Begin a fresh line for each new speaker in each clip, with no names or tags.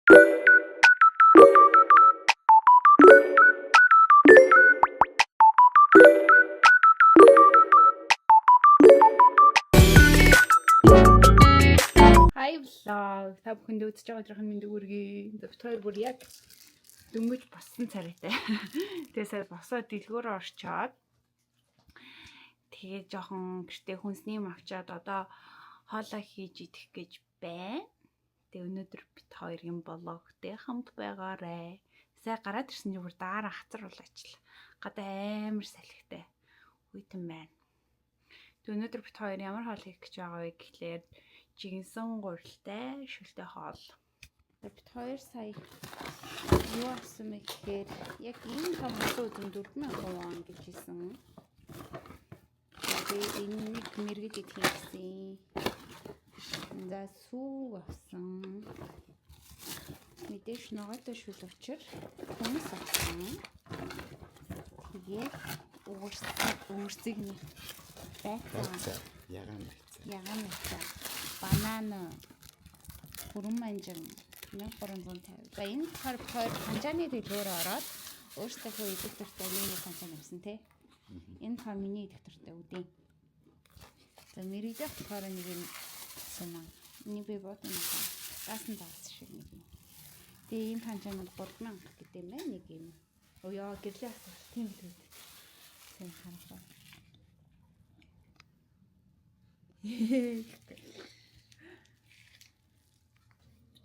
Hi vlog. Та бүхэнд үзэж байгаа өдрийн мэндийг хүргэе. Бид хоёр бүр яг дөнгөж боссон царайтай. Тэгээ сая босоод дэлгүүр орчоод тэгээ жоохон гэртээ хүнсний юм авчаад одоо хоолоо хийж идэх гэж байна. Тэгээ өнөөдөр бид хоёрын блогтэй хамт байгаарэ. Сая гараад ирсэн чинь бүр дараа хацар болоочлаа. Гадаа амар салхитай. Хүйтэн байна. Тэгээ өнөөдөр бид хоёр ямар хоол хийх гэж байгаа вэ гэхлээр жигэнсэн гурилтай шөлтэй хоол. Бид хоёр сая юу авсан бэ гэхээр яг энэ том мөсөн үзэм 4000 вон гэж хэлсэн. Тэгээ энэ нэг мэргэж идэх юм гэсэн. За сүү авсан. Мэдээж ногоотой шүл учир хүмүүс авсан. Тэгээд үүрцэг нэг байцаа.
Ягаан байцаа.
Ягаан байцаа. Банана. Хүрэн манжин 1350. За энэ болохоор хоёр панжааны дэлгүүр ороод өөрсдийнхөө идэх дуртай нэг панжан авсан тий. Энэ болохоор миний идэх дуртай үдийн. За мэрэгжих болохоор нэг юм сунаа. Энийг би бод юм аа. Гаасан заас шиг нэг юм. Тэгээ ийм панжаанууд 3000 гэдэг юм байна нэг юм. Оёо гэрлийн асуулт тийм л үү. Сайн харах.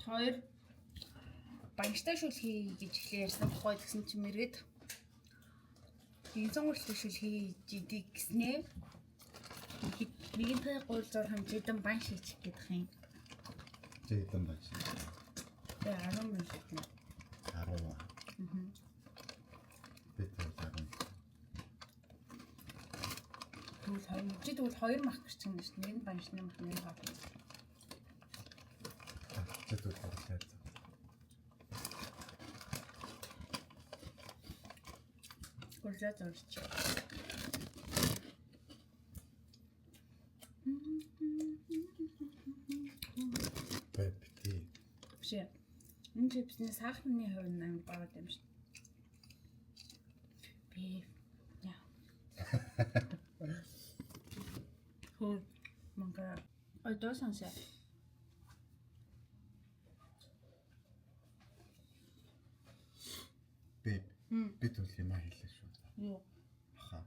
Хоёр банштай шүл хий гэж эхлээ ярьсан баггүй гэсэн чинь мэрэгд гинсэн гурилтай шүл хийж идэг гэснээ нэгэнтэй гурил зур хэмжээдэн бан шийчих гэдэг юм.
Чи хэдэн бач?
Тэгээ 10 минут.
10. Аа. Би тэгвэл 10.
Тэгвэл хоёр чи тэгвэл хоёр мах гэрч юм шүү дээ. Нэг баншны мах нэг хол.
Чи тэгвэл гурилтай.
Гурилаа зурч.
Би бити.
Биш ээ. Энэ чипсний сахарны хувь нь амар бага юм шүү. Би яа. Хөө манга ой дуу сонсоо.
Би би тэгвэл юм хийлээ шүү.
Юу?
Аха.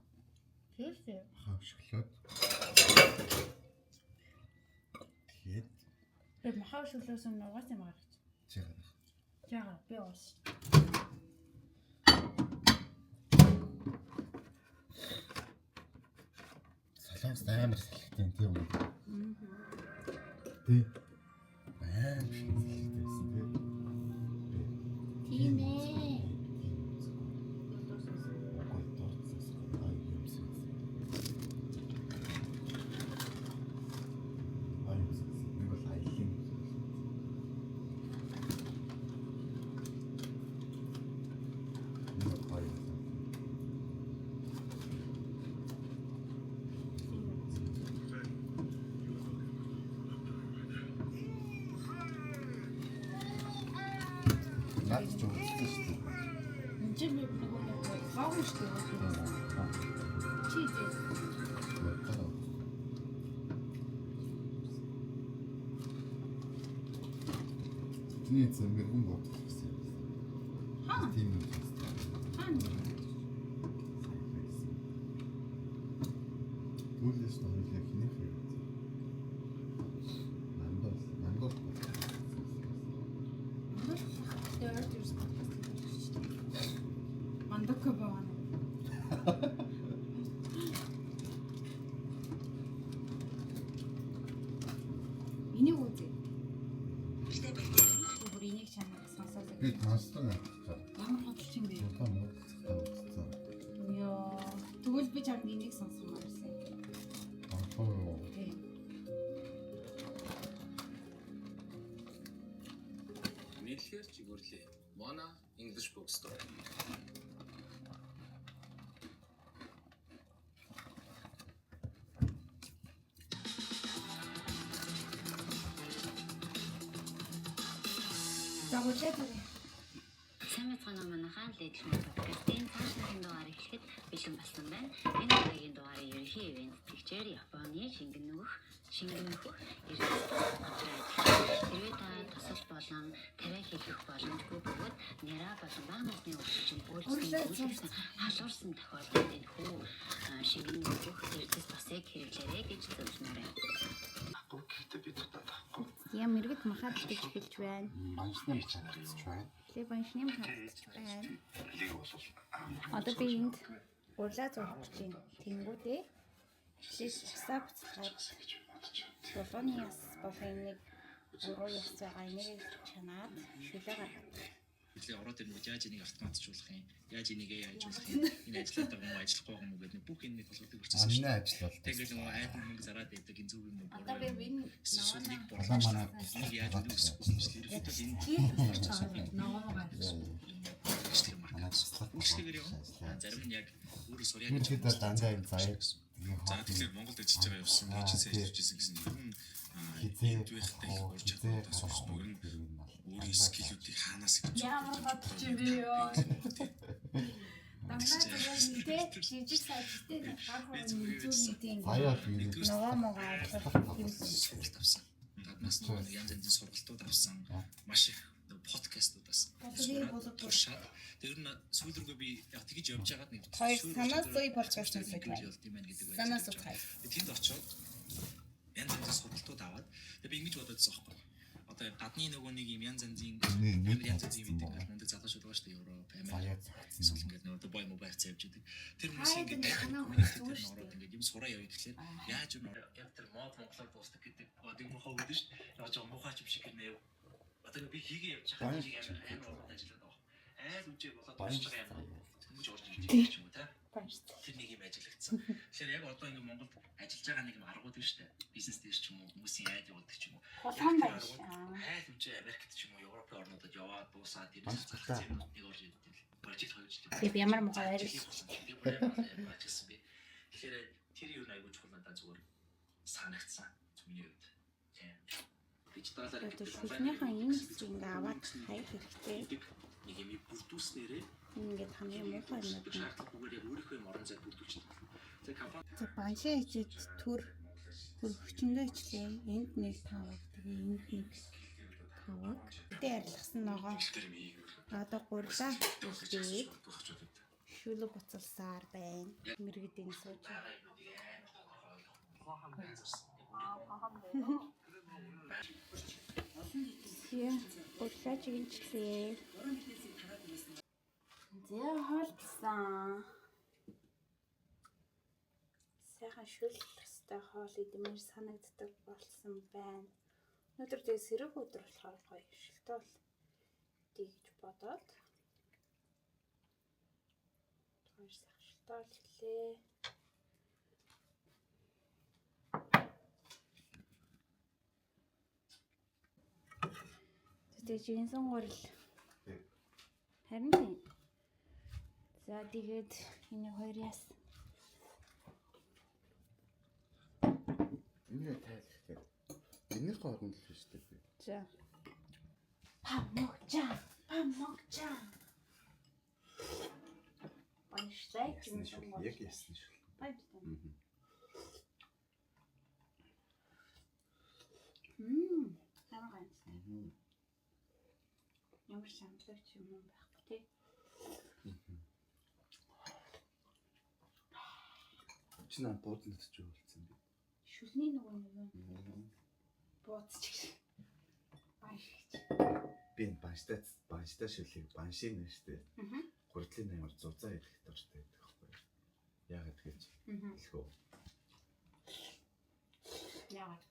Тийшээ.
Аха өшөглөөд. Тэгээд
Би махаа шүлөөс нь угаас юм гарч.
чи гарах.
Яага би уус.
Солонгос амар салхитай тийм үү? Тий. Амар салхитай байсан тий.
Тийм ээ.
Үгүй дурдсан. Ай юм сонссон. Ай юм сонссон. Нэг бол аялын юм сонссон. Нэг бол гоё юм сонссон. Наад чи үзсэн шүү дээ.
Энд чинь би нөгөө нэг лог шүү дээ. Чи зээ.
Чиний эцэг мэрэгэн бод гэсэн юм.
Хаа?
Тийм юм байна.
Хаа?
Түлээс нь хоёлаа хинэх юм. Мандал, мандал.
Тэр ерөөс подкаст хийх шүү дээ. Мандука байна. Энийг үзье. Бүр энийг чамайг сонсоосоо.
Би сонссон юм.
Ямар худалч юм бэ?
Улаан муудалцахтаа үзсэн.
Йоо. Тэгвэл би чамд энийг сонсомоор байсан.
Аа.
Тийм.
Нийлэхээр чигүүрлээ. Mona English Bookstore.
За, гурлаа зүрээ.
Сайн байцгаана уу, манайхаа. Лэдлмэн подкастын цааш нэгэн дугаар эхлэхэд бэлэн болсон байна. Энэ удаагийн дугаарын ерөнхий ивээн тэтгэгчээр Японы шингэн нөхөх эрдэс газар ажиллаж. Хэрвээ та тусал болон тариа хийх боломжгүй бөгөөд нэраа болон бага насны хүүхдийн үйлчлэн халуурсан тохиолдолд энэ хүү шингэн нөхөх эрдэс тосыг хэрэглээрэй гэж зөвлөмөр байна.
Гэхдээ би дутаад авахгүй.
Яа, мэргэд махаад идэж эхэлж байна.
Баншны мачаад гэж байна.
Тэгээ баншны махаад идэж байна.
Лиг бол
Одоо би энд гурлаа зурх гэж байна. Тэнгүүдээ эхлээд ясаа буцалгаад
гэж бодож байна.
булууны яс болон энийг уруу яс байгаа, энийг чанаад шүлээ гаргах.
Үлээ ороод ирэнгүүт яаж энийг автоматжуулах юм, яаж энийг AI ажиллуулах юм, энэ ажиллаад байгаа юм уу, ажиллахгүй байгаа юм уу гэдэг бүх энэ нэг толгойд үрчсэн шүү
Амны
дээ.
ажил бол
Тэгээд нөгөө айд мөнгө зараад байдаг энэ зөв юм уу,
Одоо
буруу
би
юм уу?
энэ
Эсвэл нэг
Улаан манай
энийг яаж үнэ өсгөх вэ? Ерөнхийдөө энэ үйлчлэг
манай
маркет.
туслах
Үйлчлэгээр явна. Зарим нь яг өөрөө сурья гэж
Ерөнхийдөө дандаа юм заяа.
За, тэгэхээр Монголд ажиллаж байгаа явсан
Аа,
нэг чинь сайн
тий.
ажиллаж байсан гэсэн ер нь
Хизээ
энд байхдаа их ур чадваруудаас сурсан. Ер нь өөрийн skill үүдийг хаанаас гэж
Ямар бодож юм бэ ёо? Дандаа зүгээр мэдээ жижиг сажигтэй гар хувийн зүг мэдээ
Заяа
ингэ ногоо могоо авах.
Сургалт авсан. Гаднаас нөгөө янз янзын сургалтууд авсан. Маш их нөгөө подкастуудаас сураад, туршаад тэр нь сүүл рүүгээ би яг тэгж явж байгаад нэг
Хоёр
суурь
санаа
ур
зүй
чадвар
подкаст
ингэж
сонсож байна.
явд юм байна гэдэг
Санаа
байж
суцгай.
байгаа. Тэнд очиод янз янзын сургалтууд аваад тэгээ би ингэж бодоод байсан байхгүй. Одоо гадны нөгөө нэг юм янз янзын
Нэг
янз янзын юм
юм
гэдэг мундаг залуучууд байгаа шүү дээ. Европ, Америк
Заяа зогцсон.
эсвэл ингээд нөгөө Дубай мобай хацаа явж идэг. Тэр хүмүүс
Хайд
ингээд
нэг санаа
community
зүгээр
дээр нь
шүү
ороод
дээ.
ингээд юм сураа явъя гэхлээр яаж юм яг тэр мод монголоор дуустдаг гэдэг одоо муухай үг шүү дээ. Яг жоо муухай ч юм шиг гэнэ. Одоо би хийгээ явж байгаа
Баян
нэг амар амар урмд ажиллаад байгаа. Айл үжээ болоод
Баян
уншиж байгаа юм. Тэнгэж орж ирж байгаа ч юм уу та. Тэр нэг юм ажиллагдсан. Тэгэхээр яг одоо ингээд Монголд ажиллаж байгаа нэг юм аргууд байна шүү дээ. Бизнес дээр ч юм уу, хүмүүсийн айд явуулдаг ч юм уу.
Хулгайн
Яг тэр
баян.
аргууд айл үжээ Америкт ч юм уу, Европын орнуудад яваад дуусаад тэр
Баян
зах
та.
зээл нэг орж ирдэг. Прожект 2 жил.
Тэгээ ямар муухай арилж.
Тэр бүр амар ажилласан би. Тэгэхээр тэр юу айгуу чухал надад зүгээр санагдсан. Миний хувьд. Тийм. Дижиталаар
Одоо шүлнийхээ энэ хэсгийг ингээ аваад хаях хэрэгтэй.
гэдэг нэг юм бүрдүүлснээрээ
Энэ ингээд хамгийн муухай юмнууд нь.
шаардлагагүйгээр яг өөрийнхөө юм орон зай бүрдүүлж чадна. Тэгээ компани
За, баншаа ичээд төр хөргөчөндөө ичлээ. Энд нэг таваг, тэгээ энд нэг таваг. Гэтэ арилгасан ногоо. Одоо гурлаа үлдээд шүлэг буцалсаар байна. Мэргэд энэ сууж. Яа, гурлаа чигэнчлээ. За, хоолтсан. Сайхан шүлэх ёстой хоол идмээр санагддаг болсон байна. Өнөөдөр тэгээ сэрэг өдөр болохоор гоё шилтэй бол идье гэж бодоод хоёр сайхан шилтэй бол хэлээ. Тэгээ жинсэн гурил. Харин тийм. За, тэгээд энэ хоёр яс.
Энийг тайлах. Энийхээ оронд л шүү дээ би.
За. Памокча. Памокча. Баярлалаа.
Ясны шүл. Яг ясны шүл.
Баярлалаа.
Мгм.
Амар гоё.
Мгм.
Ямар шамтлагч юм байхгүй тий.
Чи наа бууданд ч уулзсан би.
Шүлний нөгөө нэг юм
Мгм.
бууц ч гэж. Баяр гэж.
Би энэ банштай шүлийг баншийн нэ штэ.
Мгм.
Гурдлын амар зузаан идэх дуртай байдаг байхгүй юу? Яагаад гэж хэлэх үү?
Яагаад?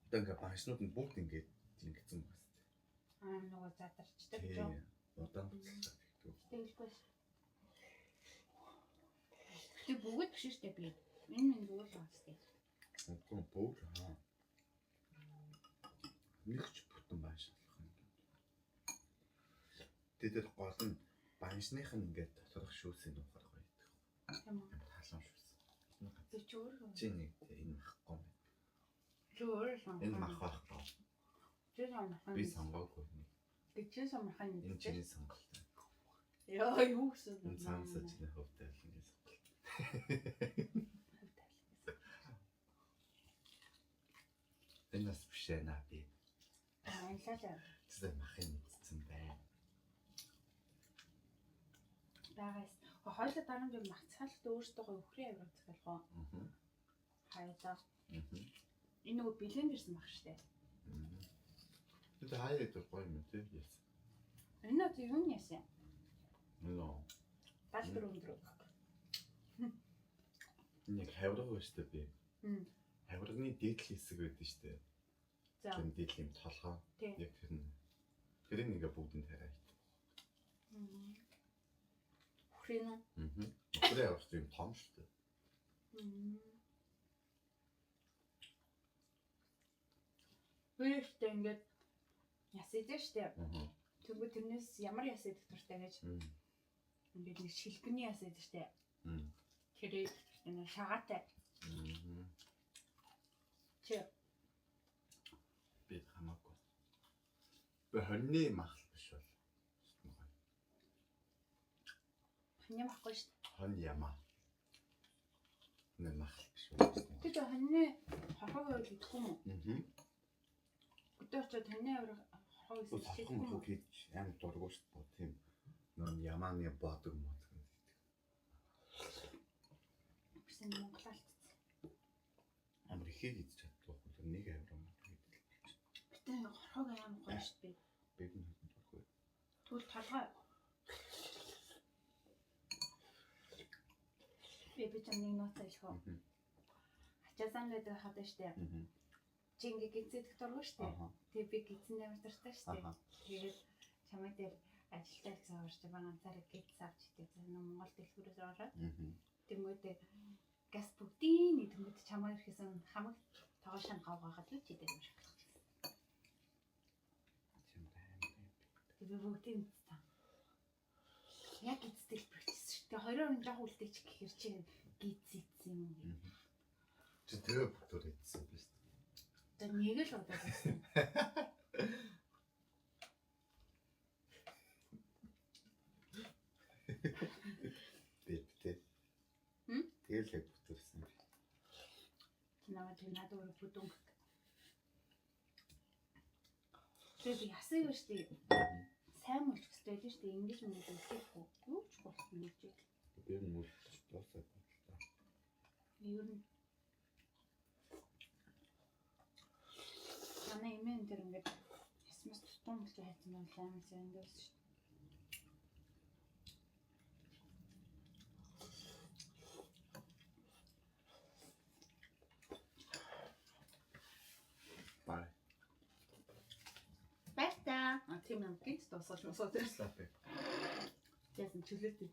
Одоо ингээ баншнууд нь бүгд ингээд ингэсэн байна.
Аа, нөгөө задарчдаг
Тийм.
жоо.
Удаан буцалгаад тэгдэг.
Тэгэлгүй. Тэг бүгд биш шүү дээ би. Энэ минь зүгээр л байгаа шүү дээ.
Үгүй бүгд хаа. Нэг ч бүтэн банш болох юм. Тэд тэр гол нь баншных нь ингээд доторх шүүсийн нуухаар гоё идэх.
Тийм үү?
Амар халуун шүүс.
Тэг чи өөрөө.
Чи нэг энэ махгүй юм.
Чи өөрөө сонгох.
Энэ мах байхгүй.
Чи сонгох.
Би сонгоогүй.
Би чи сонгох юм.
Энэ чиний сонголт.
Яа, юу гэсэн бэ?
Энэ цаанасаа чиний хувь тавилангийн сонголт. Энэ бас биш ээ наа би.
Баярлалаа.
Тэсээ махын мэдсэн байна.
Байгаас. Хоёулаа дараа нь би мах цаалт өөртөө гоё өхрийн авирга захиалах уу?
Аа.
Хаяада.
Аа.
Энэ нөгөө бэлэн дэрсэн мах штэ.
Тэгээд хаяа идэх гоё юм тий. Яс.
Энэ одоо юу юм яасан?
Нөө.
74 дөрөв.
Нэг хавраг байна штэ би.
Мм.
Хаврагны дээдл хэсэг байдаг штэ.
За.
Тэр дээдл юм толгой.
Тий.
Яг тэр нь. Тэрийг ингээ бүгдийг тариа идэх.
Үхрийн үү?
Аа. Үхрийн авирга юм том штэ.
Бэрхтээ ингээд яс идэж штэ.
Аа.
Тэнгүү тэрнээс ямар яс идэх дуртай гэж ингээд нэг шилбэний яс идэж штэ. Тэр нэг шагаатай. Чи
Би хамаагүй. Би хорны махал биш бол.
хонь махгүй штэ.
Хон ямаа. Нэ махал биш бол.
Тэр чи хоньны хорхог байвал идэхгүй юм уу?
Аа.
Өдөө очиод хоньны авирга хорхог
Ус
идэхгүй
хорхон
юм уу?
мөх хийж амар дургу шүү дээ. Тийм. Нөр ямааны бодог модог.
Гэсэн Монгол алдсан.
Амар ихийг идэж чаддаг байхгүй. Тэр нэг авир юм гэдэг.
Гэтэ хорхог амар гоё штэ.
Би нь хэдэн дургүй.
Тэгвэл толгой. Би чам нэг нууц хэлэх үү? Ачаасан гэдэг хаад штэ. Чи ингээ гизэдэх дургу штэ. Тэгээ би гизэнд амар дуртай штэ. Тэгээд чамай дээр ажилдаа гэсэн орж байгаа ганцаараа гиз авч идэв. За нөө Монгол дэлгүүрээс ороод тэнгуүдээ газ бүгдийн нэг тэнгуүд чамаа ирэхээс өмнө хамаг тогоо шан гав гаагаад л ч идэв юм шиг.
Тийм амар юм.
Тэгээ би бүгдийн мэдсэн. Яг гизтэл бэрчсэн шүү. Тэгээ хоёроор нь жоох үлдээч гэхэр чи гиз идсэн юм гээ.
Чи тэгээ бүгдээр идсэн биз дээ.
За нэг л удаа байсан.
Би тэ.
Хм?
Тэгэл яг бүтээрсэн би.
Чи намайг тэр надад өөрөө бүдүүн. Тэгээ би ясаг юу шүү дээ. Сайн мөлчих хэрэгтэй байлээ шүү дээ. Ингэж мөнгө үлдээхгүй. Юу ч болсон юм чи.
Би мөлчих дуусаад байна л та.
Ер нь манай эмээн тэр ингээд ясмас тутам мөлч хайцсан байл амар сайн ингээд шүү дээ.
Бай.
Баяртай. А тийм юм гинт дуусгал мусаад ирсэн.
Баярлалаа би.
Яасан чөлөөтэй.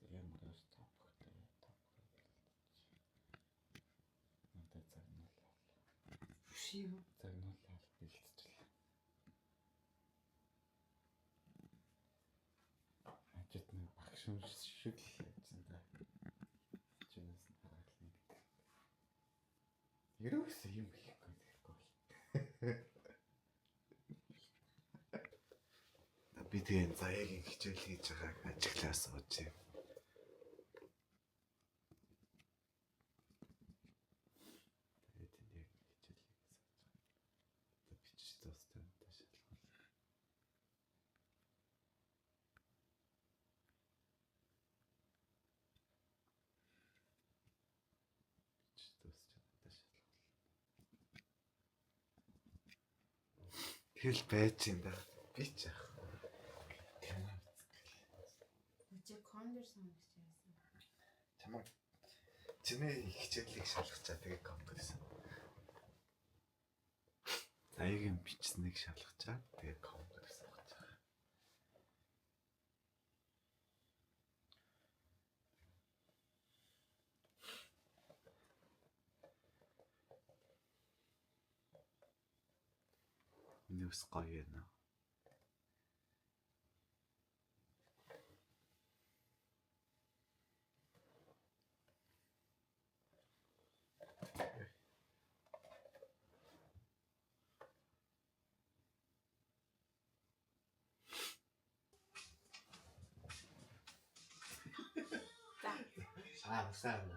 Ямар бас та бүхтэй та бүхтэй. Надад загнуулаа.
Биш юм.
Загнуулаа бэлтжлээ. Ажид нэг багш юм шиг л явсан да. Чинээс нь хараад л нэг. Ерөөсөө юм хийхгүй тэгэхгүй бол. Би тэгээ заяагийн хичээл хийж байгааг ажиглаа сууж юм. Тэгээд тэнд яг хичээл хийж сууж байгаа. Одоо бичиж дуустай надад шалгуул. Бичиж дуусч надад шалгуул. Тэгэл байж юм да. Би ч яах. Кино үзэх.
Чи кондор сонгож яасан.
Чамайг чиний хичээлийг шалгачаа тэгээ компьютерсэн. Заяагийн бичсэнийг шалгачаа тэгээ компьютер сонгож байгаа. Миний ус гоё юм аа. Аа, сайн.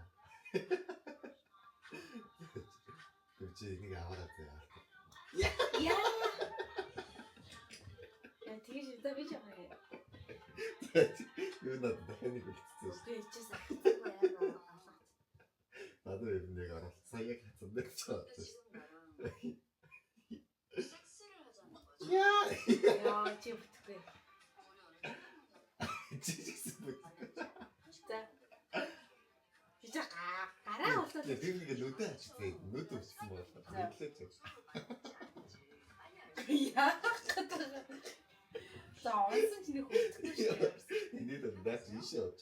Тэр чи энийг аваарай заяа.
Яа. Яа, тэгэж за би ч яа.
Юу надад дахиад нэг үлдсэн шүү.
Би ичээс ахицгүй амар алга.
Надад юм нэг оролт. Сая яг хацсан дээр ч байгаа шүү. Яа.
Яа, чи бүтэхгүй.
Чи чигсэн бүт.
За. Чи ча гараа болоод
Тэр нэг нүдэ ачтай. Нүд өвчсөн байна. Нүдлээ ч.
яах гэдэг. За, унсан чи нэг хөтөхгүй шүү дээ.
Энийг л наач ийшээ явж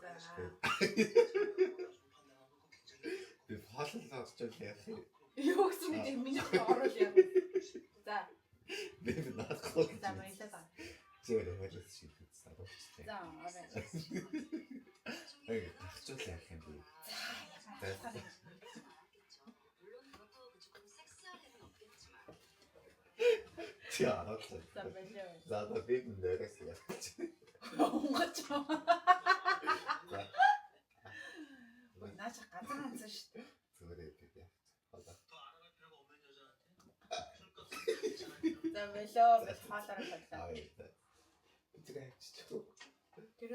байгаа.
За.
Би хооллоо очиж яах юм?
Юу гэсэн бэ? Миний оруул яа. За,
Би наахгүй.
за баярлалаа.
Зүгээр хооллоо шийдэх саруулчихлаа.
За, орой.
Эй, тахчул яах юм бэ?
За.
Чи аруулсан.
За, баярлалаа.
За одоо би нэрээс яах чи.
Унгаж.
За.
Наач газар хансан шүү дээ.
Зүгээр ээ яах. Одоо.
За, баярлалаа. Хоолоор баярлалаа.
Аа. Тэр аччих.
Тэр